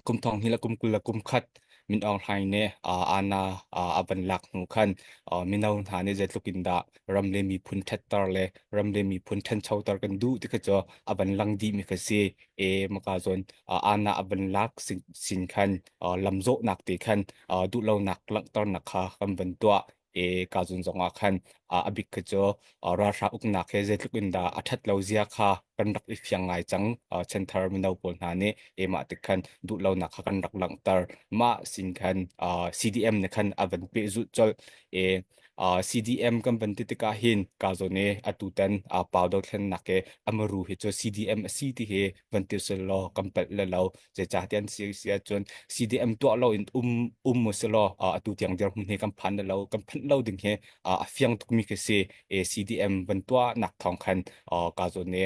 Kum thong hnih le kum 20 le kum khat Min Aung Hlaing nih aana a van lak hnu khan mino hna nih zeitluk in dah ram le miphun ṭhatter le ram le miphun ṭhanchoter kan duh ti kha cu a van lang dihmi kha si. E maka zawn aana a van lak sin khan lamzawhnak te khan duhlonak langhternak kha kan van tuah. E ka zun zong ah khan a bik kha cu ralhrang uknak he zeitluk in dah a ṭhat lo zia kha kan rak i fiang ngai cang. Chanthar mino pawl hna nih e mah tik khan duhlonak kha kan rak langhter. Mah sin khan CDM nih khan a van pehzulh colh. E CDM kan van ti tikah hin ka zawn i atutan pau dothlennak he amaru hi cu CDM a si ti hi van ti usih law kan palh le lo. Zeicahtiah an si si ahcun CDM tuah lo in um um u sih law atu tiang dirhmun hi kan phan lo kan phanh lo ding hi a fiang tukmi khi si. E CDM van tuahnak thawng khan ka zawn i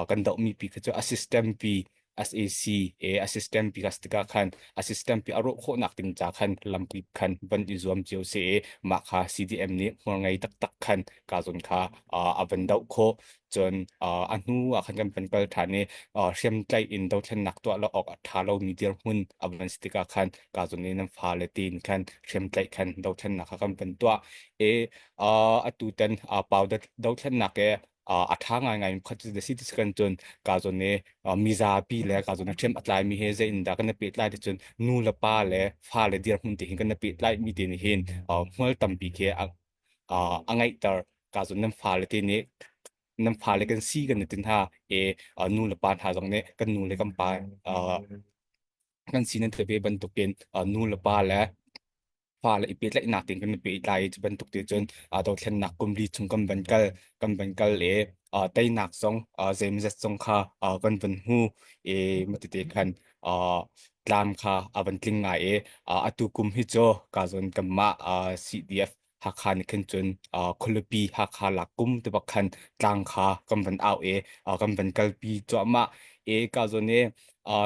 kan dohmi pi kha cu a system pi SAC e a system pi kas tikah khan a system pi a rawh khawhnak ding ca khan lampi khan van i zuam cio se i mah kha CDM nih hmual ngei taktak khan ka zawn kha a van doh khawh. Cun a hnu ah khan kan van kal ṭhan i hriamtlaih in dothlennak tuah lo awk a ṭha lomi dirhmun a van si tikah khan ka zawn i nan fale tiin khan hriamtlaih khan dothlennak kha kan van tuah i atu tan pau dothlennak i a ṭha ngaingai khat cu si ti kan cun ka zawn i mizapi le ka zawn i ṭhiam a tlaimi he zei in dah kan i pehtlai ti cun nu le pa le fale dirhmun te hin kan i pehtlai mi te nih hin hmual tampi khi a ngeihter. Ka zawn nan fale te nih nan fale kan si kan i ti hna i nu le pa hna zong nih kan nu le kan pa kan si nan ti ve bantukin nu le pa le fale i pehtlaihnak tein kan i pehtlai i cu bantuk te cun dothlennak kum li chung kan van kal i teinak zong zeimawzat zong kha kan van hmu i matete khan tlam kha a van tling ngai i atu kum hi cu ka zawn kanmah CDF Hakha nih khin cun khualipi Hakha lak kum te bak khan tlang kha kan van au i kan van kalpi cuahmah i ka zawn i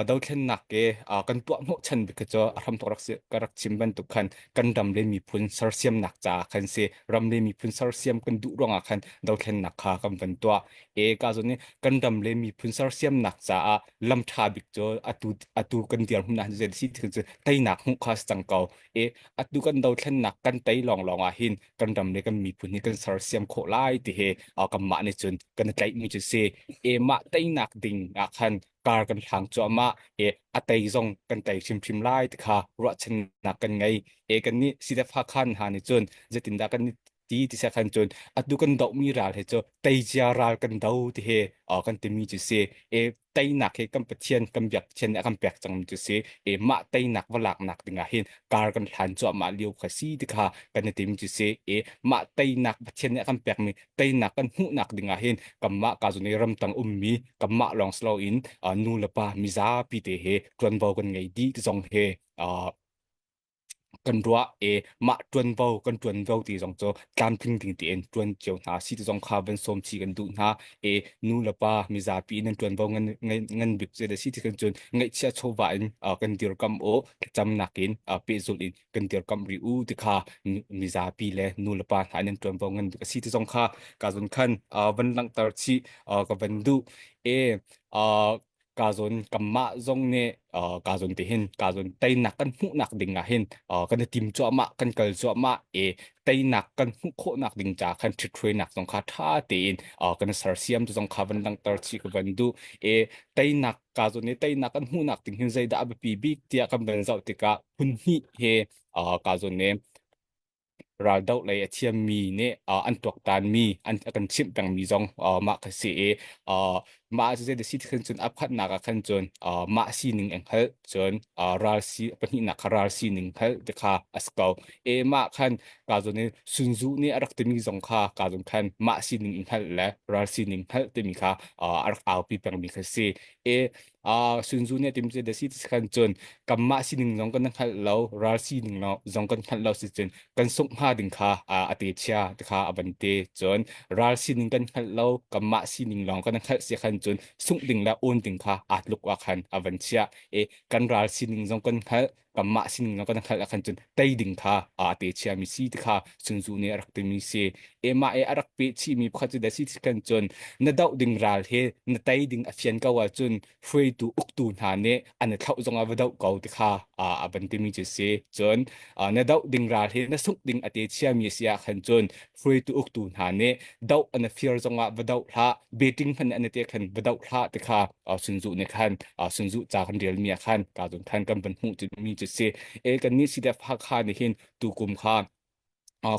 dothlennak ke kan tuah hnawhchan bik cu a hramthawk rak si ka rak chim bantuk khan kan ram le miphun sersiamnak caah khan si ram le miphun sersiam kan duh ruangah khan dothlennak kha kan van tuah e ka zawn i kan ram le miphun sersiamnak caah lam ṭha bik cu atu atu kan dirhmun ah zei si ti cu teinak hmuh kha si cang ko e atu kan dothlennak kan tei lawnglawng ah hin kan ram le kan miphun hi kan sersiam khawh lai ti he kanmah nih cun kan i tlaihmi cu si e mah teinak ding ah khan kar kan hlang cuahmah e a tei zong kan tei hrimhrim lai ti kha ruahchannak kan ngei e kan nih CDF Hakha hna nih cun zeitindah kan ti ti se khan cun atu kan dohmi ral he cu teicia ral kan do ti he kan timi cu si e teinak hi kan Pathian kan biak Pathian nih a kan pek cangmi cu si e mah teinak va laknak dingah hin kar kan hlan cuahmah lio kha si ti kha kan i tim cu si e mah teinak Pathian nih a kan pekmi teinak kan hmuhnak dingah hin kanmah ka zun i ramtang ummi kanmah lawng si loin nu le pa mizapi te he ṭuanvo kan ngei dih ti zong he kan ruah i mah ṭuanvo kan ṭuanvo ti zong cu tlamtling ding tein ṭuan cio hna si ti zong kha van sawm chih kan duh hna i nu le pa mizapi nan ṭuanvo ngan ngan bik cu si ti kan cun ngaihchia chawva in kan dirkamh u thlacamnak in pehzulh in kan dirkamh rih u ti kha mizapi le nu le pa hna nan ṭuanvo ngan bik a si ti zong kha ka zun khan van langhter chih ka van duh e ka zawn kanmah zong nih ka zawn ti hin ka zawn teinak kan hmuhnak ding ah hin kan i tim cuahmah kan kal cuahmah i teinak kan hmuh khawhnak ding ca khan ṭhithruainak zong kha ṭha tein kan sersiam tu zong kha van langhter chih ka van duh i teinak ka zawn i teinak kan hmuhnak ding hin zeidah a biapi bik tiah kan van zoh tikah phun hnih he ka zawn i raldoh lei a thiammi nih an tuaktanmi an a kan chimh pengmi zong mah kha si i mah cu zei si khan cun a phatnak ah khan cun mah sining an hngalh cun ral si pahnihnak kha ral sining hngalh ti kha a si ko e mah khan ka zawn i Sun Tzu nih a rak timi zong kha ka zawn khan mah sining in hngalh le ral sining hngalh timi kha a rak aupi pengmi kha si e Sun Tzu nih a tim cu da si ti khan cun kanmah sining zong kan hngalh lo ral sining zong kan hngalh lo si cun kan sungh hnga ding kha a te chia ti kha a van te cun ral sining kan hngalh lo kanmah sining lawng kan hngalh si khan cun sungh ding le awn ding kha aa tluk ah khan a van chiah i kan ral sining zong kan hngalh. Kanmah sining kan hngalh ahkhan cun tei ding kha aa te chiami si ti kha Sun Tzu nih a rak timi si. E mah e a rak peh chihmi pakhat cu da si kan cun na doh ding ral he na tei ding a fian ko ahcun hruaitu uktu hna nih an i thlauh zong ah va doh ko ti kha a van timi cu si. Cun na doh ding ral he na sungh ding a te chiami a si ahkhan cun hruaitu uktu hna nih doh an fir zongah va doh hlah betting hmanh an te khan va doh hlah ti kha Sun Tzu nih khan Sun Tzu ca kan relmi ah khan ka zun khan kan van hmuh mi cu si. E kan nih CDF Hakha nih hin tukum kha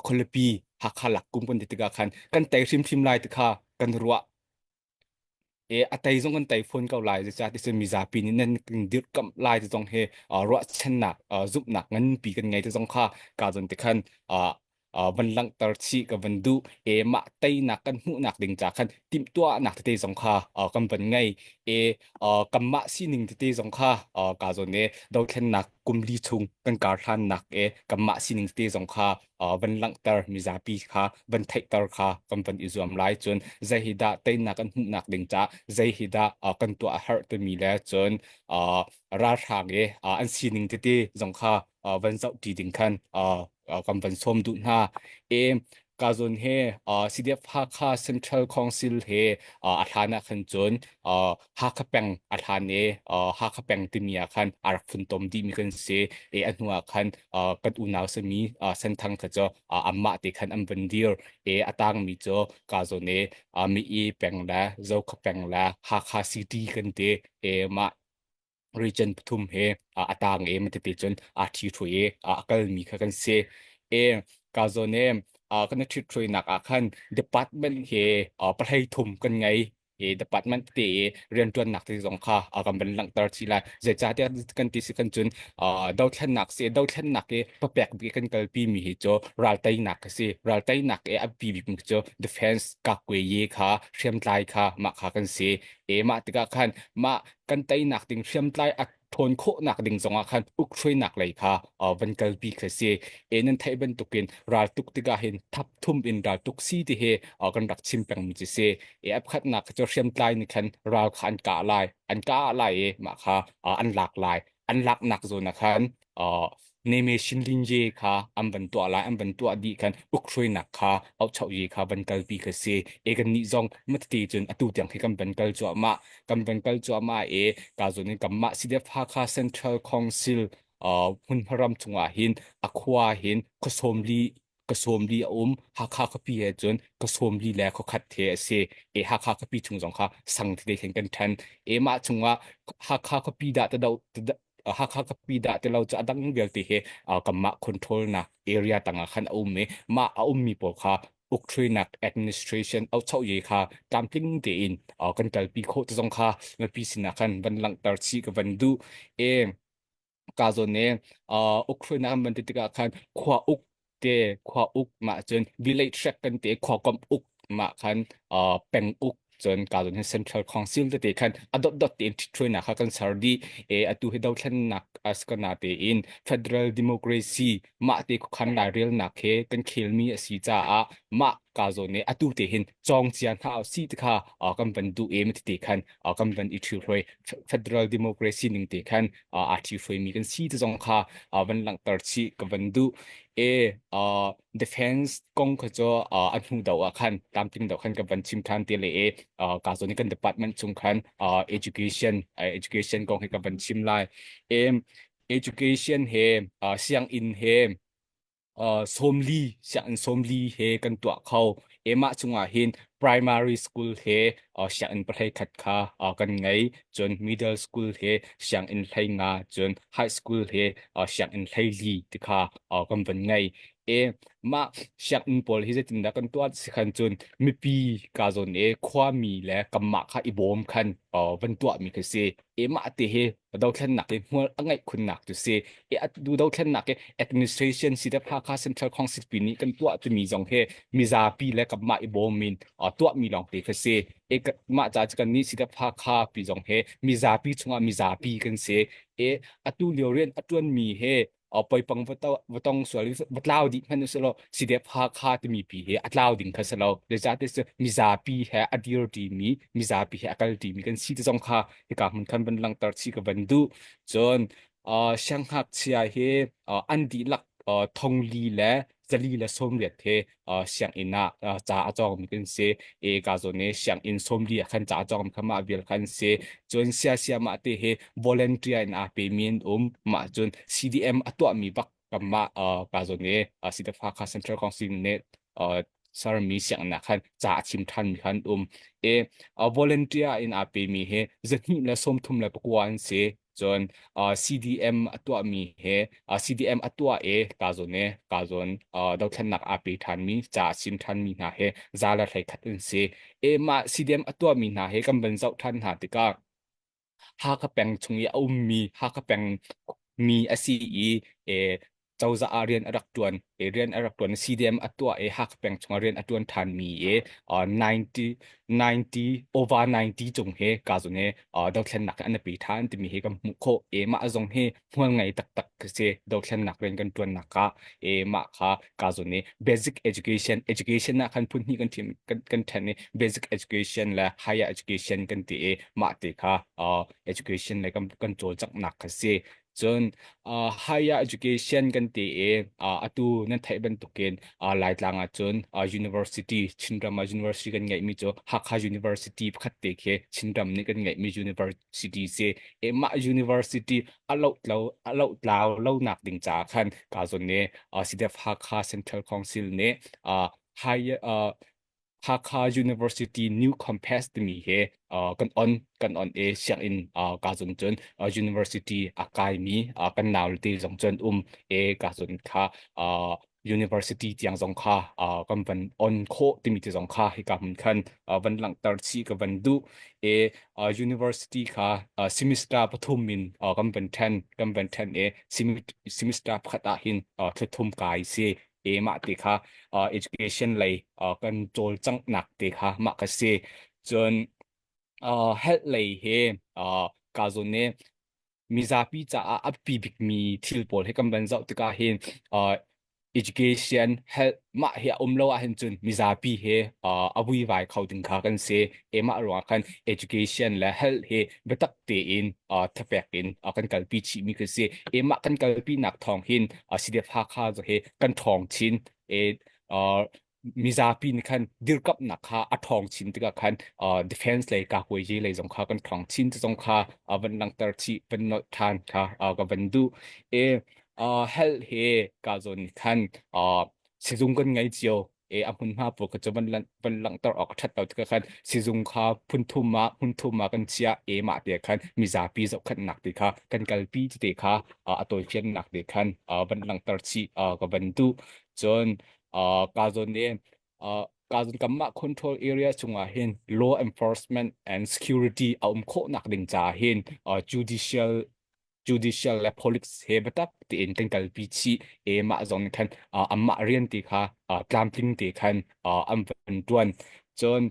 khualipi Hakha lak kum kan ti tikah khan kan tei hrimhrim lai ti kha kan ruah. E a tei zong kan tei fawn ko lai zeicah ti cun mizapi nih nan kan dirhkamh lai ti zong hi ruahchannak zumhnak nganpi kan ngei ti zong kha ka zon ti khan van langhter chih ka van duh. E mah teinak kan hmuhnak ding ca khan timhtuahnak tete zong kha kan van ngei. E kanmah sining tete zong kha ka zawn e dothlennak kumli chung kan kar hlannak e kanmah sining tete zong kha van langhter mizapi kha van theihter kha kan van i zuam lai. Cun zei hi dah teinak kan hmuhnak ding ca zei hi dah kan tuah a herh timi le cun ralhrang e an sining tete zong kha van zoh ṭi ding khan kan van sawm duh hna. E ka zawn he CDF Hakha Central Council he a hlan ah khan cun Hakha peng a hlan i Hakha peng timi ah khan a rak funtom dihmi kan si. E a hnu ah khan kan unau sami Senthang kha cu anmah te khan an van dir. E a tangmi cu ka zawn i Mi peng le Zokha peng le Hakha City kan ti. E mah region pathum he a tang i matete cun aa ṭhi i a kalmi kha kan si. E ka zawn e kan i ṭhithruainak ah khan department he pahlei thum kan ngei. I department te i rianṭuannak te zong kha kan van langhter chih lai. Zeicahtiah kan ti si kan cun dothlennak si dothlennak i papek bik kan kalpi mi hi cu ralteinak a si. Ralteinak i a bi bik mi cu defense kakwe ye kha hriamtlai kha mah kha kan si. E mah tikah khan mah kan teinak ding hriamtlai a ṭhawn khawhnak ding zongah khan ukhruainak lei kha van kalpi kha si. E nan theih bantukin raltuk tikah hin thap thum in raltuk si ti hi kan rak chim pengmi cu si. E a pakhatnak cu hriamtlai nih khan ral kha an kah lai, an kah lai i mah kha an lak lai. An laknak zawn ah khan Neme Shinlinje kha an van tuah lai, an van tuah dih khan ukhruainak kha auhchoh kha van kalpi kha si. E kan nih zong matete cun atu tiang khi kan van kal cuahmah, kan van kal cuahmah e ka zawn in kanmah CDF Hakha Central Council hmunhma ram chungah hin a khua hin khuasawmli ka sawmli a um. Hakha khuapi he cun ka sawmli le khuakhat he a si. E Hakha khuapi chung zong kha sang tete khin kan ṭhen. E mah chungah Hakha khuapi dah ti do Hakha khuapi dah ti lo cu a dang vialte he kanmah control nak area tangah khan a um i mah a ummi pawl kha ukṭhuinak administration auchoh ye kha tlamtling tein kan kalpi khawh ti zong kha mipi sinah khan van langhter chih ka van duh. E ka zawn ne ukhruainak an van ti tikah khan khua uk te khua uk mah cun village track kan te khua komh uk mah khan peng uk cun ka zawn hin central council tete khan a dot dot tein ṭhitṭhuainak kha kan ser dih. E atu hi dothlennak askana tein federal democracy mah te khuakhan lairelnak he kan khelmi a si caah mah ka zawn ne atu te hin cawng cia hna si ti kha kan van duh em tete khan kan van i ṭhihruai federal democracy ning te khan aa ṭhihruaimi kan si ti zong kha van langhter chih ka van duh. E defense kong kha cu a hnu do ah khan tlamtling do khan ka van chim ṭhan te le e ka zawn kan department chung khan education education kong hi ka van chim lai. E education he sianginn he sawmli sianginn sawmli he kan tuah kho. Emah chungah hin primary school he sianginn pahlei khat kha kan ngei, cun middle school he sianginn hlei nga, cun high school he sianginn hlei li ti kha kan van ngei. E mah sianginn pawl hi zeitindah kan tuah si khan cun mipi ka zawn e khuami le kanmah kha i bawm khan van tuahmi khi si. E mah te hi dothlennak i hmual a ngeih khunnak cu si. E atu dothlennak i administration si le Hakha Central Council pi nih kan tuah timi zong hi mizapi le kanmah i bawm in tuahmi lawngte kha si. E mah ca cu kan nih si le Hakha pi zong hi mizapi chungah mizapi kan si. E atu lio rian a tuanmi he poipang va tong sual va tlau dih hmanh usih law CDF Hakha timi pi hi a tlau ding kha si lo. Zeicahtiah cu mizapi he a dir ṭimi mizapi he a kal ṭimi kan si ti zong kha hika hmun khan van langhter chih ka van duh. Cun Siangngakchia hi an dihlak thongli le 480 he sianginn ah ca a cawngmi kan si. E ka zawn i sianginn 40 ah khan ca a cawngmi kha mah vial khan si. Cun siasia mah te hi volunteer in aa pemi an um. Mah cun CDM a tuahmi bak kanmah ka zawn i CDF Hakha Central Council nih sermi sianginn ah khan ca a chim ṭhanmi khan um. E volunteer in aa pemi hi 239 an si. Cun CDM a tuahmi he CDM a tuah i ka zawn i ka zawn dothlennak aa pe ṭhanmi ca a sim ṭhanmi hna he 111 an si. E mah CDM a tuahmi hna he kan van zoh ṭhan hna tikah Hakha peng chung i a ummi Hakha peng mi a si i e, cozah ah rian a rak ṭuan i rian a rak ṭuan CDM a tuah i Hakha peng chungah rian a ṭuan ṭhanmi i 90 90 over 90 cung he ka zun he dothlennak an pe ṭhan timi hi kan hmuh khawh i mah zong hi hmual ngei taktak si dothlennak rian kan ṭuannak ah i mah kha ka zun i basic education education ah khan phun hnih kan thim kan kan ṭhen i basic education le higher education kan ti i mah te kha education le kan kan cawlcanghnak kha si. Cun uh, higher education kan ti i uh, atu nan theih bantukin uh, Laitlang ah cun uh, university Chinram ah university kan ngeihmi cu Hakha University pakhat te khi Chinram nih kan ngeihmi university si. E mah university a lohtlo a lohtlau lonak ding caah khan ka zawn nih uh, CDF Hakha Central Council nih uh, higher uh, Hakha University New Compass timi he uh, kan on kan on i sianginn uh, ka zun cun uh, university a kaimi uh, kan nau te zong cun um e ka zun kha uh, university tiang zong kha uh, kan van on khawh timi te zong kha hika hmun khan uh, van langhter chih ka van duh e uh, university kha uh, semester pathum in uh, kan van then kan van then e semester pakhat ah hin uh, thla kai si e mah ti kha uh, education lei uh, kan cawlcanghnak te kha mah ka si cun uh, health lei he uh, ka zawn ne mizapi caah a biapi bikmi thil pawl he kan van zoh tikah hin uh, education health mah hi a um lo ahhin cun mizapi he uh, a vuivai kho ding kha kan si e mah ruangah khan education le health hi biatak tein uh, thapek in uh, kan kalpi chihmi kan si e mah kan kalpi nak thawng hin uh, CDF Hakha hi kan ṭhawng chin e uh, mizapi nih khan dirkamnak kha a ṭhawng chin tikah khan uh, defense lei kakuaiji lei zong kha kan ṭhawng chin ti zong kha uh, van langhter chih van nolh ṭhan kha uh, ka van duh e uh, health he ka zawn nih khan uh, sizung kan ngei cio e a hmunhma pawl kha cu van van langhter awk a ṭhat lo tikah khan sizung kha phun thum ah hmun thum ah kan chiah e mah te khan mizapi zohkhenhnak ti kha kan kalpi ti te kha a tawifiannak te khan van langhter chih ka van duh. Cun ka zawn i ka zawn kanmah control area chungah hin law enforcement and security a um khawhnak ding caah hin judicial judicial le politics he biatak tein kan kalpi chih e mah zong nih khan anmah rian ti kha tlamtling te khan an van tuan. Cun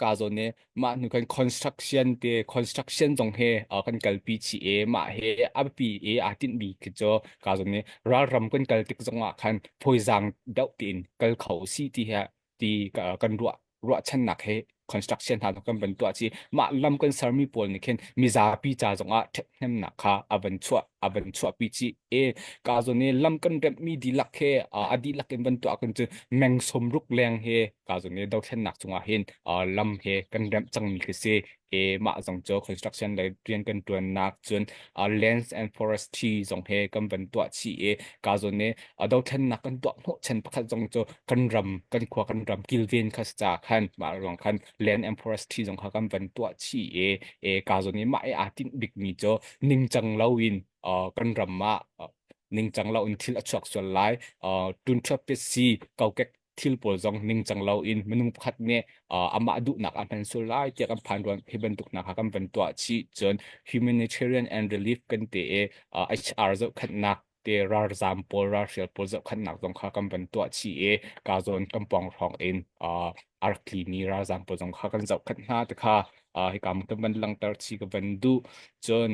ka zawn nih mah hnu khan construction te construction zong he kan kalpi chih e mah he a biapi e aa tinhmi khi cu ka zawn nih ralram kan kal tik zong ah khan fawizaang deuh tein kal kho si ti he ti kan ruah ruahchannak he construction hna kan van tuah chi mah lam kan sermi pawl nih khin mizapi ca zongah ṭhathnemnak kha a van chuah a van chuahpi chi e ka zawn i lam kan remhmi dihlak he a dihlak in van tuah kan cu meng 60 leng he ka zawn i dothlennak cungah hin lam he kan remh cangmi khi si e mah zong cu construction lei rian kan ṭuannak cun lands and forestry zong he kan van tuah chih i ka zawn i dothlennak kan tuah hnawhchan pakhat zong cu kan ram kan khua kan ram kilven kha si ca khan mah ruang khan land and forestry zong kha kan van tuah chih i e ka zawn i mah i aa tinh bikmi cu ningcang loin kan ram ah ningcang loin thil a chuak sual lai tun si kokek thil pawl zong ningcang loin minung pakhat nih amah duhnak a hman sual lai tiah kan phan ruang hi bantuk hna kha kan van tuah chih. Cun humanitarian and relief kan ti i HR zohkhenhnak te ralzam pawl ralhrial pawl zohkhenhnak zong kha kan van tuah chih i ka zawn kan pawng hrawng in a rak tlimi ralzam pawl zong kha kan zohkhenh hna ti kha hika kan van langhter chih ka van duh. Cun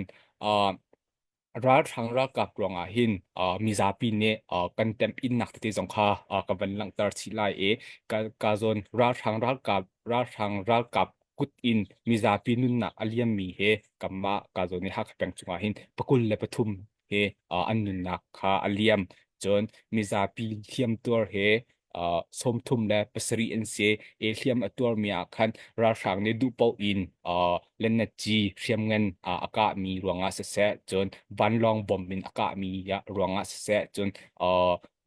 ralhrang ralkap ruangah hin uh, mizapi nih uh, kan temh-innak tete zong kha uh, ka van langhter chih lai i ka, ka zawn ralhrang ralkap ralhrang ralkap. kut in mizapi nunnak a liammi he kanmah ka zawn i Hakha peng chungah hin 23 he an nunnak kha a liam. Cun mizapi hliamtuar he 37 an si. E hliam a tuarmi ah khan ralhrang nih duhpaoh in lennet-ci hriamngan a kahmi ruangah siseh, cun vanlawng bomb in a kahmi ruangah siseh, cun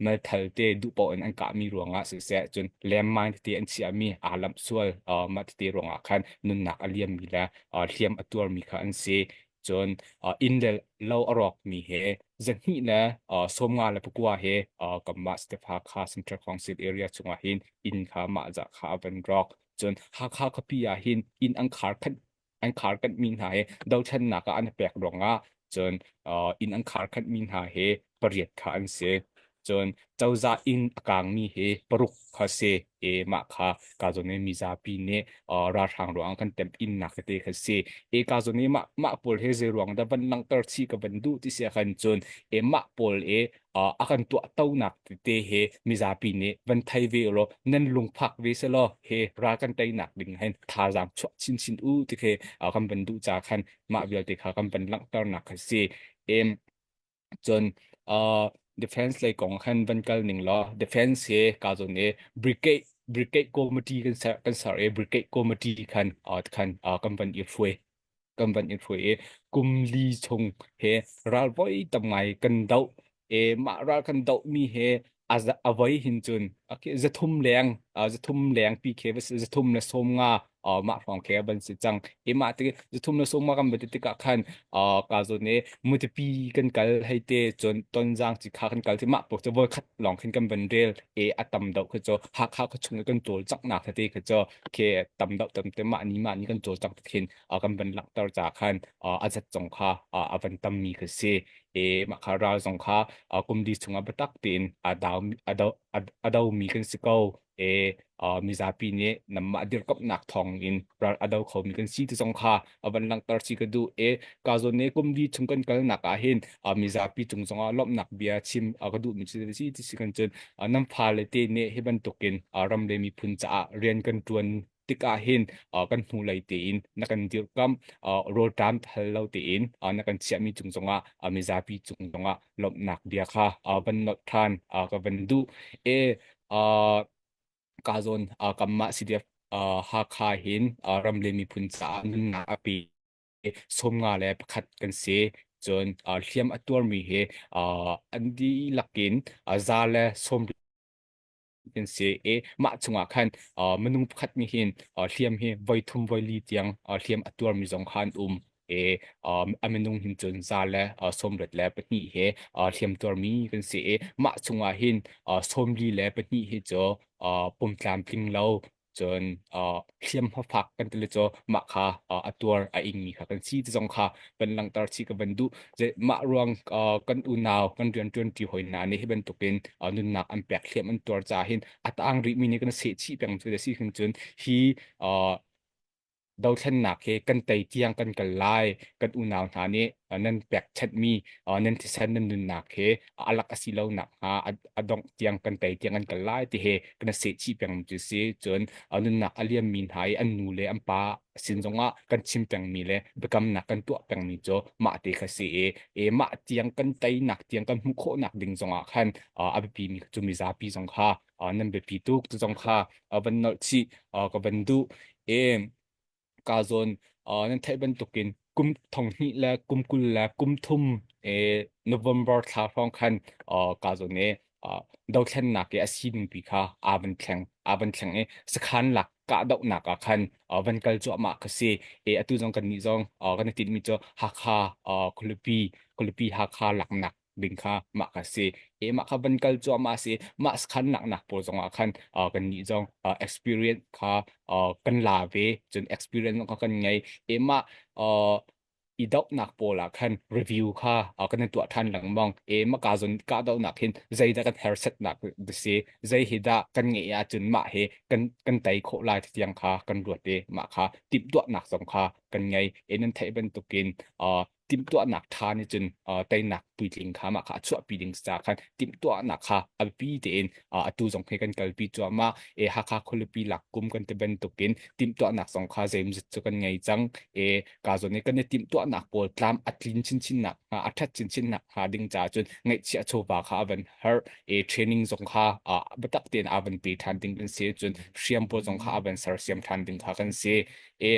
melthal te duhpaoh in an kahmi ruangah siseh, cun landmine tete an chiahmi aa lamh sual mah tete ruangah khan nunnak a liammi le hliam a tuarmi kha an si. Cun inn le lo a rawkmi he 259 he kanmah Step Hakha Central Council area chungah hin inn kha mah zah kha a van rawk. Cun Hakha khuapi ah hin inn an khar khat an khar kanhmi hna he dothlennak ah an pek ruangah cun inn an khar khanhmi hna he pariat kha an si. Cun cozah inn a kaangmi hi paruk kha si i mah kha ka zawn i mizapi nih ralhrang ruangah kan temh innak tete kha si. E ka zawn i mah mah pawl hi zei ruang dah van langhter chih ka van duh ti si ahkhan cun e mah pawl i a kan tuahtonak tete hi mizapi nih van thei ve ulaw nan lungfak ve selaw he ral kan teinak ding hin thazaang chuah chinchin u ti khi kan van duh ca khan mah vialte kha kan van langhternak kha si. Em Cun defense lei kong khan van kal ning law defense he ka zawn i brigade brigade committee kan ser kan ser i brigade committee khan khan kan van i hruai kan van i hruai i kum li chung he ral voi tam ngai kan doh e mah ral kan doh mi he a voi hin cun zathum leng zathum leng pi khe 350 mah hrawng khe ban si cang i mah ti 350 kan va ti tikah khan ka zawn i mutipi kan kal hei te cun tonzang ci kha kan kal ti mah pok cu voi khat lawng khin kan van rel e a tam deuh kha cu Hakha kha chung i kan cawl caknak tete kha cu khe tam deuh tam te mah ni mah ni kan cawl cak khin kan van langhter ca khan a zat zong kha a van tammi kha si e mah kha ral zong kha kum li chungah biatak tein a dau a do a domi kan si ko e mizapi nih namah dirkamhnak thawng in ral a do khomi kan si ti zong kha a van langhter si ka duh e ka zawn ne kum li chung kan kalnak ah hin mizapi cung zongah lawmhnak bia chim ka duhmi cu si ti si kan cun nan fale te nih hi bantukin ram le miphun caah rian kan ṭuan tikah hin kan hnulei tein na kan dirkamh rawlṭam hal lo tein na kan chiahmi cung zongah mizapi cung zongah lawmhnak bia kha van nolh ṭhan ka van duh e ka zawn kanmah CDF Hakha hin ram le miphun caah nunnak a pe 51 kan si cun hliam a tuarmi hi an dihlak in 120 kan si i mah chungah khan minung pakhat nih hin hliam hi voi thum voi li tiang hliam a tuarmi zong kha an um i a minung hin cun 182 he hliam tuarmi kan si i mah chungah hin 42 hi cu pumtlamtling lo cun hliamhma fak kan ti le cu mah kha a tuar a ingmi kha kan si ti zong kha van langhter chih ka van duh. Mah ruang kan unau kan rianṭuanṭi hawi hna nih hi bantukin nunnak an pek hliam an tuar caah hin a taang rihmi nih kan seh chih peng cu si hin cun hi dothlennak hi kan tei tiang kan kal lai kan unau hna nih nan pekchanhmi nan thisen nan nunnak hi a lak a si lo nak hnga a dongh tiang kan tei tiang kan kal lai ti he kan seh chih peng cu si cun nunnak a liammi hna i an nu le an pa sin zongah kan chim pengmi le biakamnak kan tuah pengmi cu mah te kha si i e mah tiang kan teinak tiang kan hmuh khawhnak ding zongah khan a biapi mi cu mizapi zong kha nan biapi tuk tu zong kha van nolh chih ka van duh e ka zawn nan theih bantukin kum thong hnih le kum kul le kum thum e November thla hrawng khan ka zawn e dothlennak i a sining pi kha aa van thleng aa van thleng i sakhan lak kahdohnak ah khan van kal cuahmah kha si e atu zong kan nih zong kan i tinhmi cu Hakha khualipi khualipi Hakha laknak ding kha mah kha si e mah kha van kal cuahmah si mah sakhan laknak pawl zong ah khan kan nih zong experience kha kan la ve cun experience kha kan ngei e mah i dohnak pawl ah khan review kha kan in tuah ṭhan lengmang e mah ka zon kahdohnak hin zeidah kan hersetnak si zei hi dah kan ngeih ahcun mah hi kan kan tei khawh lai ti tiang kha kan ruat i mah kha timhtuahnak zong kha kan ngei e nan theih bantukin. Timhtuahnak ṭha nih cun teinak puitling kha mah kha a chuahpi ding ca khan timhtuahnak kha a biapi tein atu zong hi kan kalpi cuahmah. E Hakha khualipi lak kum kan ti bantukin timhtuahnak zong kha zeimzat cu kan ngei cang. E ka zawn i kan i timhtuahnak pawl tlam a tlin chinchin nak hnga a ṭhat chinchin nak hnga ding caah cun ngaihchiah chawva kha a van har e training zong kha biatak tein a van pe ṭhan ding kan si cun hriam pawl zong kha a van sersiam ṭhan ding kha kan si. E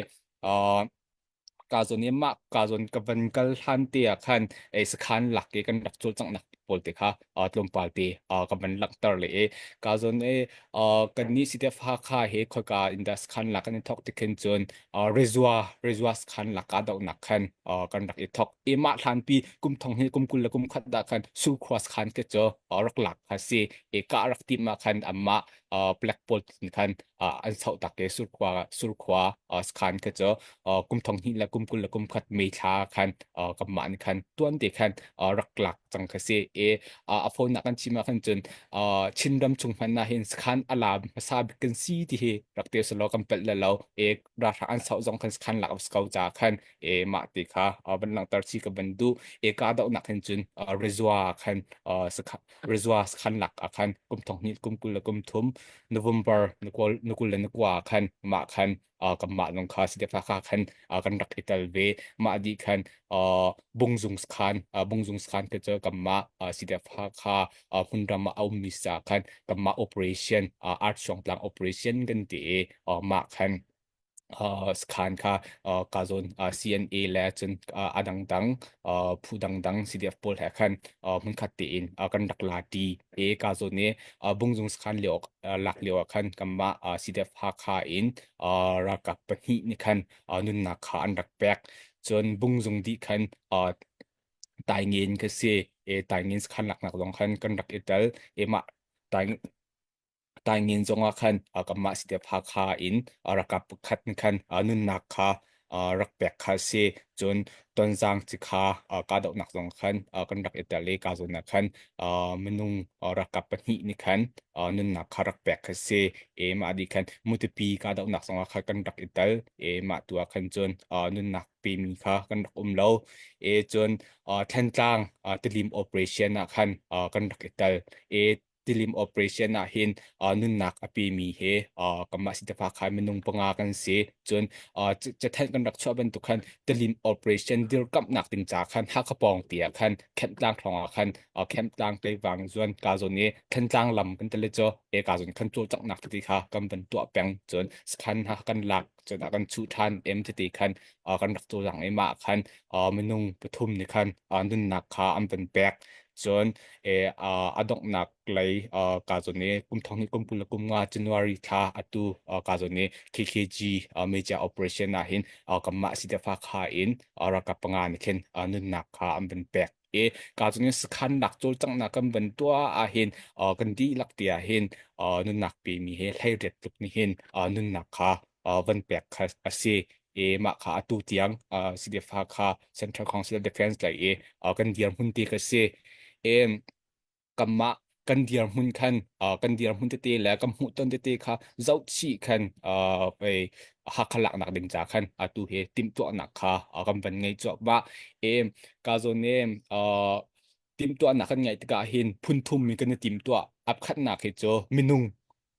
ka zawn i mah ka zawn ka van kal hlan te ah khan ei sakhan lak i kan rak cawlcanghnak pawl te kha tlawmpal te ka van langhter le i ka zawn i kan nih CDF Hakha he khoika in dah sakhan lak kan i thok ti khin cun Rezua Rezua sakhan lak ka dohnak khan kan rak i thok i mah hlan pi kum thong hi kum 20 le kum khat dah khan Surkhua sakhan ke cu rak lak kha si i ka rak tim ah khan amah black pawl khan an sauh tak i surkhua surkhua sakhan kha cu kum thong hnih le kum 20 le kum khat May thla khan kanmah nih khan tuan te khan rak lak cang kha si i a phone nak kan chim ah khan cun Chinram chung hmanh ah hin sakhan a la hmasa bik kan si ti hi rak te selaw kan pelh le lo e ralhrang an sauh zong khan sakhan lak ko ca khan e mah ti kha van langhter chi ka van duh e ka doh nak hin cun Rezua khan Rezua sakhan lak ah khan kum thong hnih kum 20 le kum thum November ni 20 le ni kua khan mah khan kanmah zong kha CDF kha khan kan rak i tel ve. Mah dih khan Bungzung sakhan Bungzung sakhan te cu kanmah CDF kha hmunram ah a ummi sa khan kanmah operation Art Suangtlang operation kan ti i mah khan sakhan kha ka zawn CNA le cun a dangdang phu dangdang CDF pawl he khan hmunkhat tein kan rak la ṭi. E ka zawn i Bungzung sakhan lio lak lio ah khan kanmah CDF Hakha in ralkap pahnih nih khan nunnak kha an rak pek. Cun Bungzung dih khan Taingen ka si. E Taingen sakhan laknak zong khan kan rak i tel. E mah Taingen zongah khan kanmah CDF Hakha in ralkap pakhat nih khan nunnak kha rak pek kha a si. Cun Tonzang cikha kahdohnak zong khan kan rak i tel i ka zawn ah khan minung ralkap pahnih nih khan nunnak kha rak pek kha si. E mah dih khan Matupi kahdohnak zongah khan kan rak i tel. E mah tu ah khan cun nunnak pemi kha kan rak um lo. E cun Thantlang Tilim operation ah khan kan rak i tel. E tilim operation ah hin nunnak a pemi he kanmah sitafa khai minung panga kan si cun cathanh kan rak chuah bantuk khan tilim operation dirkamhnak ding ca khan Hakha pawng ti ah khan Khemtlang hrawng ah khan Khemtlang Tleivang zuan ka zawn i Thantlang lam kan tele cu e ka zawn khan cawlcanghnak tete kha kan van tuah peng cun sakhan ha kan lak cun ah kan chuh ṭhan em tete khan kan rak cawlcang i mah khan minung pathum nih khan nunnak kha an van pek cun a donghnak lei ka zawn i kum thong hnih kum 20 le kum nga January thla atu ka zawn i KKG major operation ah hin kanmah CDF kha in ralkap panga nih khin nunnak kha an van pek i ka zawn i sakhan nak cawlcanghnak kan van tuah ah hin kan dihlak ti ah hin nunnak pemi he 18 tluk nih hin nunnak kha van pek kha a si i mah kha atu tiang CDF kha Central Council of Defense lei i kan dirhmun ti ka si. I kanmah kan dirhmun khan kan dirhmun tete le kan hmuhton tete kha zohchih khan pei Hakha laknak ding ca khan atu hi timhtuahnak kha kan van ngei cuahmah. I ka zawn i timhtuahnak kan ngeih tikah hin phun thum in kan i timtuah. Apkhatnak hi cu minung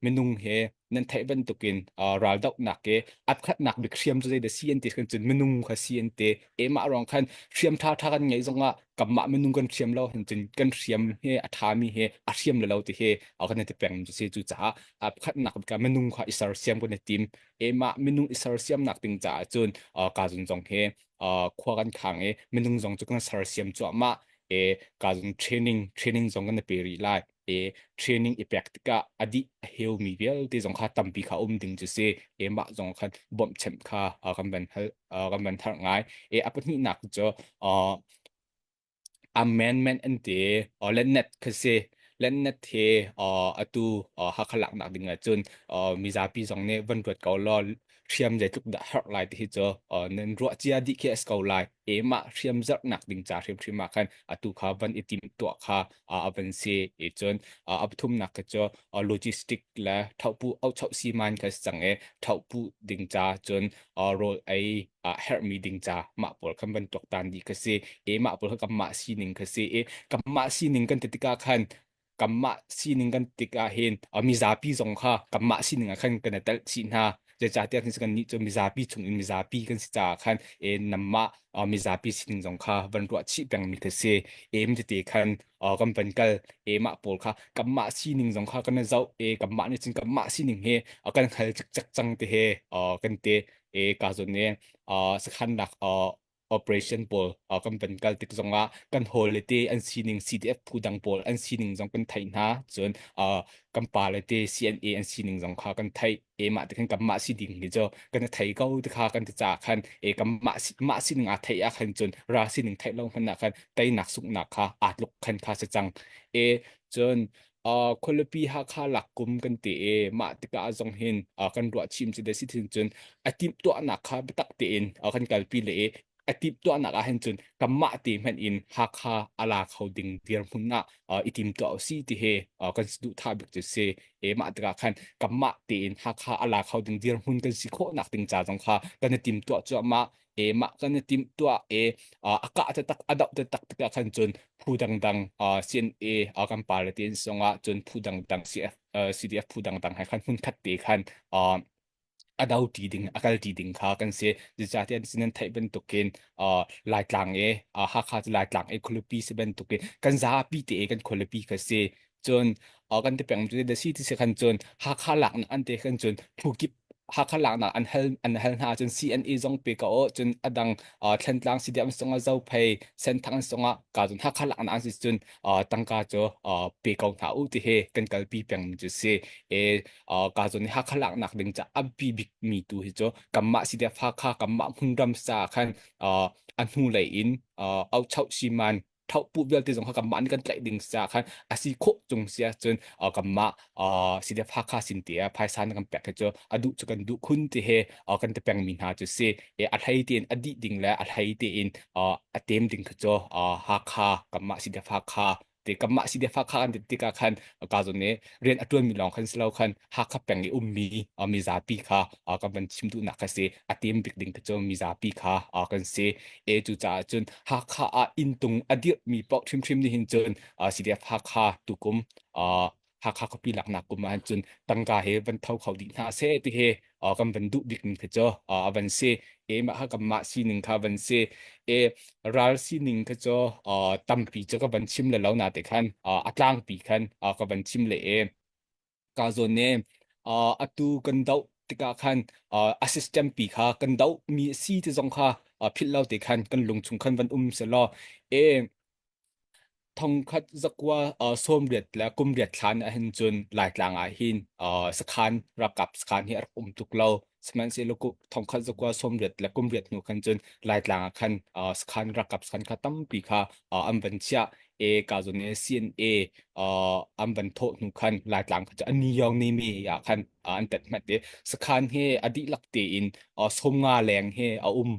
minung he nan theih bantukin raldohnak ke apkhatnak bik hriam cu zeidah si an ti kan cun minung kha si an ti emah ruang khan hriam tha tha kan ngeih zongah kanmah minung kan hriam lo hin cun kan hriam he a thami he a hriam lo ti he kan ti peng cu si cu caah apkhatnak bik minung kha i sersiam kan i tim emah minung i sersiamnak ding caah cun ka zun zong he khua kan khang i minung zong cu kan sersiam cuahmah e ka zun training training zong kan pe rih lai e training i pek tikah a dih a heumi vialte zong kha tampi kha um ding cu si e mah zong khan bawmhchanh kha kan van hal kan van tharh ngai e a pahnihnak cu amendment an ti lennet kha si. Lennet he atu Hakha laknak ding ahcun mizapi zong nih van ruat ko law hriam zeitluk dah herh lai ti hi cu nan ruah cia dih khi a si ko lai. E mah hriam zarhnak ding ca hrimhrim ah khan atu kha van i tim tuah kha a van si. I cun a pathumnak kha cu logistic le thohpu auchoh siman kha si cang i thohpu ding ca cun rawl ei herhmi ding ca mah pawl khan van tuaktan dih kha si. E mah pawl kha kanmah sining kha si i kanmah sining kan ti tikah khan kanmah sining kan tikah hin mizapi zong kha kanmah sining ah khan kan i telh chih hna. Zeicahtiah kan nih cu mizapi chung in mizapi kan si caah khan e namah mizapi sining zong kha van ruah chih pengmi kha si. Em tete khan kan van kal e mah pawl kha kanmah sining zong kha kan i zoh e kanmah nih cun kanmah sining he kan hngal cikcek cang te he kan te e ka zawn ne sakhan lak operation pawl kan van kal tik zongah kan hawl le te an sining CDF phu dang pawl an sining zong kan theih hna cun kan pa le te CNA an sining zong kha kan theih e mah te khan kan mah si ding hi cu kan thei ko te kha kan ti ca khan e kan mah mah sining aa theih ah khan cun ra sining theih lo hmanh ah khan teinak sunghnak kha aa tluk khan kha si cang e cun khualipi Hakha lak kum kan ti i mah tikah zong hin kan ruah chim ci de si thin cun a timhtuahnak kha biatak tein kan kalpi le i a timhtuahnak ah hin cun kanmah te hmanh in Hakha a la kho ding dirhmun ah i timtuah usih ti hi kan duhthah bik cu si. E mah tikah khan kanmah tein Hakha a la kho ding dirhmun kan si khawhnak ding ca zong kha kan i timtuah cuahmah. E mah kan i timtuah e a kah te tak a doh te tak tikah khan cun phu dangdang CNA kan party in songah cun phu dangdang CF CDF phu dangdang he khan hmun khat te khan a do ṭi ding a kal ṭi ding kha kan si. Zeicahtiah nan theih bantukin Laitlang i Hakha cu Laitlang i khualipi si bantukin kan zapi te i kan khualipi kha si. Cun kan ti peng cu da si ti si khan cun Hakha laknak an te khan cun phu kip Hakha laknak an hal hna cun CNA zong pe ka aw cun adang Thlantlang CDM zongah Zophei Senthang zongah ka cun Hakha laknak an si cun tangka cu pe ko hna u ti hi kan kalpi peng mi cu si. E ka zawn i Hakha laknak ding ca a bi bik mi tu hi cu kanmah si def Hakha kanmah hmunram sa khan a hnu lei in auchoh siman thohpu vialte zong kha kanmah nih kan tlaih ding sa khan a si khawh cung sia cun kanmah si def Hakha sin te ah phaisa na kan pek hi cu a duh cu kan duh khun ti he kan ti peng mi hna cu si a hlei tein a dih ding le a hlei tein a tem ding kha cu Hakha kanmah si def Hakha te kanmah si defa kha an ti tikah khan ka zawn nih rian a ṭuanmi lawng khan si lo khan Hakha peng i ummi mizapi kha kan van chim duhnak kha si a tem bik ding cu mizapi kha kan si e cu caah cun Hakha ah inntung a dirhmi paoh hrimhrim nih hin cun CDF Hakha tukum Hakha khuapi laknak kum ah cun tangka he van tho kho dih hna seh ti he kan van duh bik ning khi cu a van si e mah kha kanmah sining kha van si e ral sining kha cu tampi cu ka van chim le lo na te khan a tlangpi khan ka van chim le e ka zawn ne atu kan doh tikah khan a system pi kha kan doh mi si ti zong kha philh lo te khan kan lung chung khan van um se law e Thongkhat zakua 80 le kum riat thlan ahhin cun Laitlang ah hin sakhan ralkap sakhan hi a rak um tuk lo. Sihmanhsehlaw thongkhat zakua 80 le kum riat hnu khan cun Laitlang ah khan sakhan ralkap sakhan kha tampi kha an van chiah. E ka zawn i CNA an van thawh hnu khan Laitlang kha cu a ni yong ni mi ah khan an tet hmat i sakhan hi a dihlak tein 50 leng hi a um.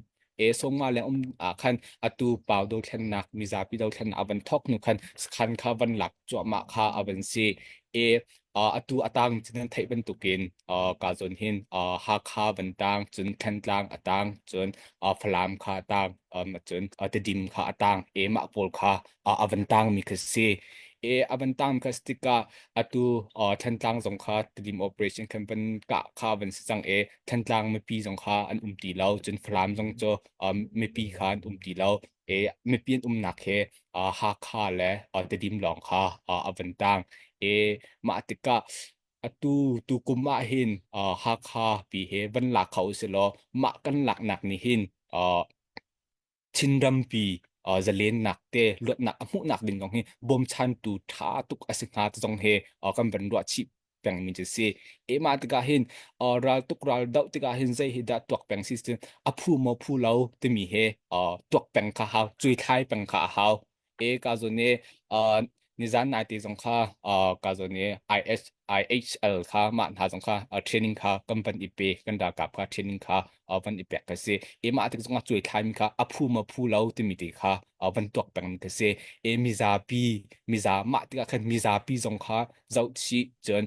E 50 leng um ah khan atu pau dothlennak mizapi dothlennak a van thawk hnu khan sakhan kha van lak cuahmah kha a van si. E atu atang cun nan theih bantukin ka zawn hin Hakha van tang cun Thantlang a tang cun Falam kha a tang cun Tedim kha a tang e mah pawl kha a van tang mi kha si. E a van tang kha si tikah atu Thantlang zong kha Tedim operation khan van kah kha van si cang e Thantlang mipi zong kha an um ti lo cun Falam zong cu mipi kha an um ti lo e mipi an umnak he Hakha le Tedim lawng kha a van tang e mah tikah atu tu kum ah hin Hakha pi he van lak kho usih law mah kan laknak nih hin Chinrampi zalennak te luatnak a hmuhnak ding zong hi bawmchantu ṭha tuk a si hnga ti zong hi kan van ruah chih pengmi cu si. E mah tikah hin ral tuk ral doh tikah hin zei hi dah tuak peng si cun a phu maw phu lo timi he tuak peng kha hau, cuithlai peng kha a hau. E ka zawn i. Nizan nai te zong kha ka zawn i IS IHL kha mah hna zong kha training kha kan van i pe kan ralkap kha training kha van i pek ka si. E mah tik zong ah cuai thlai mi kha a phu ma phu lo timi te kha van tuak peng mi ka si. E mizapi miza mah tikah khan mizapi zong kha zoh chih cun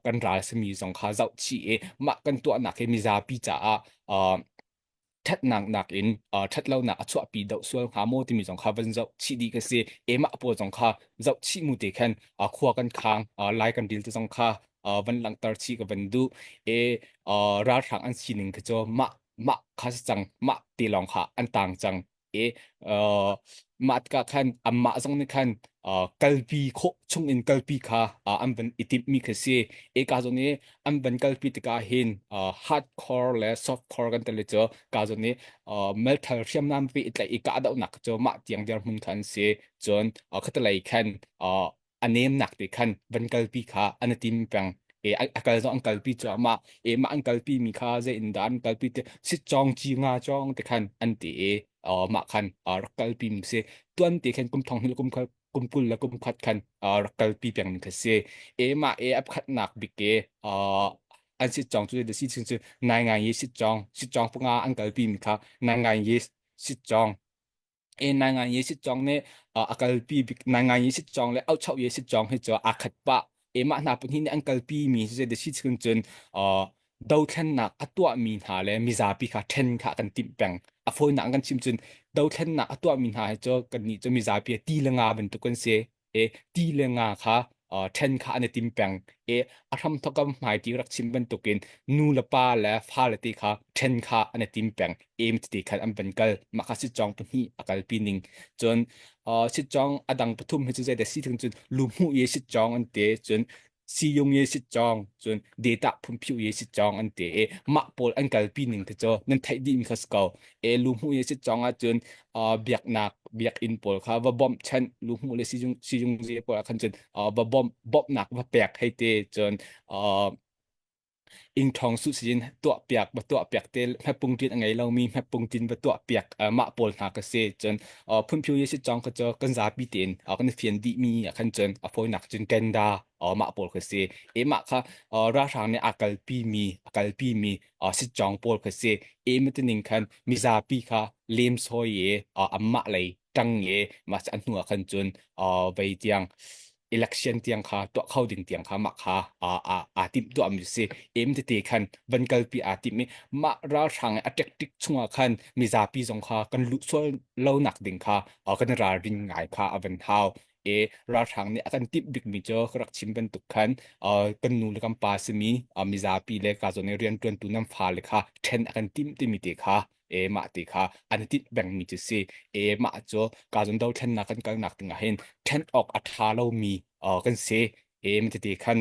kan ral simi zong kha zoh chih i mah kan tuahnak hi mizapi caah ṭhatnak nakin ṭhatlonak a chuahpi deuh sual hnga maw timi zong kha van zoh chih dih ka si. Emah pawl zong kha zoh chih mu te khan khua kan khang lai kan dil te zong kha van langhter chih ka van duh. E ralhrang an sining kha cu mah mah kha si cang mah te lawng kha an tang cang. E mah tikah khan anmah zong nih khan kalpi khawh chung in kalpi kha an van i timhmi kha si. E ka zawn i an van kalpi tikah hin hardcore le softcore kan tali cu ka zawn i melthal hriamnam pe i tlaih i kahdohnak cu mah tiang dirhmun kha an si. Cun khatalei khan a nemnak te khan van kalpi kha an i tim peng. E a kal zong an kalpi cuahmah. E mah an kalpi mi kha zei in dah an kalpi te sit chong chi nga chong te khan an ti i mah khan rak kalpi mi si. Tuan te khan kum thong hnih kum khal kum kul le kum khat khan rak kalpi peng mi kha si. E mah e a khatnak bik e an sit chong cu de si ching cu nai ngai ye sit chong sit chong panga an kalpi mi kha nai ngai ye sit chong e nai ye sit chong nih a kalpi bik nai ye sit chong le auchau ye sit chong hi cu aa khat pah. E mah hna pahnih nih an kalpi mi si de si chun cun dothlennak a tuahmi hna le mizapi kha ṭhen kha kan timh peng. A fawinak kan chim cun dothlennak a tuahmi hna hi cu kannih cu mizapi ti le nga bantuk kan si. E ti le nga kha ṭhen kha an i tim peng. E a hramthok kam hmai ti rak chim bantukin nu le pa le fa le ti kha ṭhen kha an i tim peng. Em ti khan an van kal. Mah kha sitcawng pahnih a kalpi ning. Cun sitcawng a dang pathum hi cu zei dah si thing cun luhmuh i sitcawng an te cun siyung ye sitcawng cun data phunphiu ye sitcawng an te i mah pawl an kalpi ning te cu nan theih dih mi kha si ko. E luhmuh ye sitcawng ahcun biaknak biakinn pawl kha va bawmh chanh luhmuh le siyung siyung zi pawl ah khan cun va bawmh bawmhnak va pek hei te cun Inn-ṭhawng suh sin tuahpiak va tuahpiak te hmepung ṭin a ngei lomi hmepung ṭin va tuahpiak mah pawl hna ka si. Cun phunphiu ye si cawng kha cu kan zapi tein kan i fian dihmi ah khan cun a fawinak cun Kenda mah pawl kha si. E mah kha ralhrang nih aa kalpimi a kalpimi sitcawng pawl kha si. E matining khan mizapi kha lemsawi i anmah lei ṭang i mah an hnu ah khan cun vei tiang election tiang kha tuah kho ding tiang kha mah kha aa timh tuahmi si. Em tete khan van kalpi aa timh i mah ralhrang a tactic chungah khan mizapi zong kha kan luh sual lo nak ding kha kan ralrin ngai kha a van hau. E ralhrang nih a kan timh bikmi cu ka rak chim bantuk khan kan nu le kan pa simi mizapi le ka zawn i rianṭuantu nan fale kha ṭhen a kan timh timi te kha e mah ti kha an tinh pengmi cu si. E mah cu ka zon dothlennak kan kalnak ding ah hin ṭhen awk a ṭha lomi kan si. E mi tete khan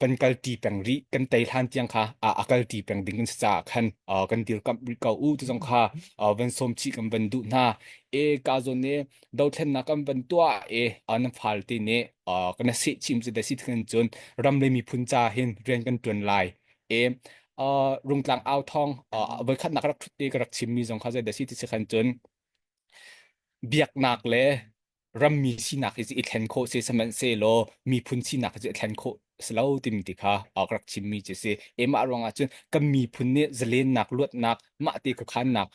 kan kalṭi peng rih kan tei hlan tiang kha a kalṭi peng ding kan si caah khan kan dirkamh rih ko u ti zong kha van sawm chih kan van duh hna. E ka zawn i dothlennak kan van tuah e nan fal te nih kan seh chim cu da si khan cun ram le miphun ca hin rian kan ṭuan lai. E rungtlang au thawng voikhatnak rak ṭhut i ka rak chimmi zong kha zei dah si ti si khan cun biaknak le rammi sinak hi i thlen khawh si sihmanhsehlaw miphun sinak hi i thlen khawh si lo timi ti kha ka rak chimmi cu si. Emah ruangah cun kan miphun nih zalennak luatnak mah te khuakhannak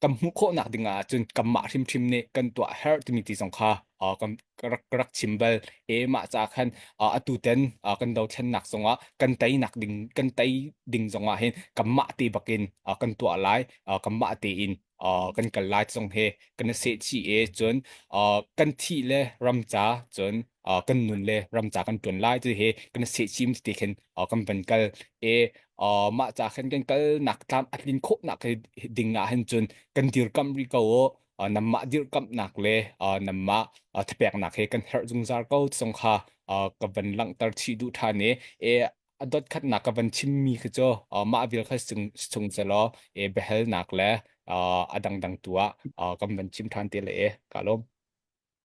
kan hmuh khawhnak ding ah cun kanmah hrimhrim nih kan tuah herh timi ti zong kha kan rak rak chim bal. E mah ca khan atu ten kan dothlennak zongah kan teinak ding kan tei ding zongah hin kanmah te bakin kan tuah lai kanmah tein kan kal lai zong he kan i seh chih e cun kan thih le ram ca cun kan nun le ram ca kan tuan lai ti he kan i seh chim ti khin kan van kal. E mah ca khan kan kal nak tlam a tlin khawh nak ding ah hin cun kan dirkamh rih ko u. Namah dirkamhnak le namah thapeknak he kan herh zungzal ko zong kha ka van langhter chih duh ṭhan i e a dot khatnak ka van chimmi khi cu mah vial kha chung selaw e biahalnak le a dangdang tu ah kan van chim ṭhan te le e ka lawm.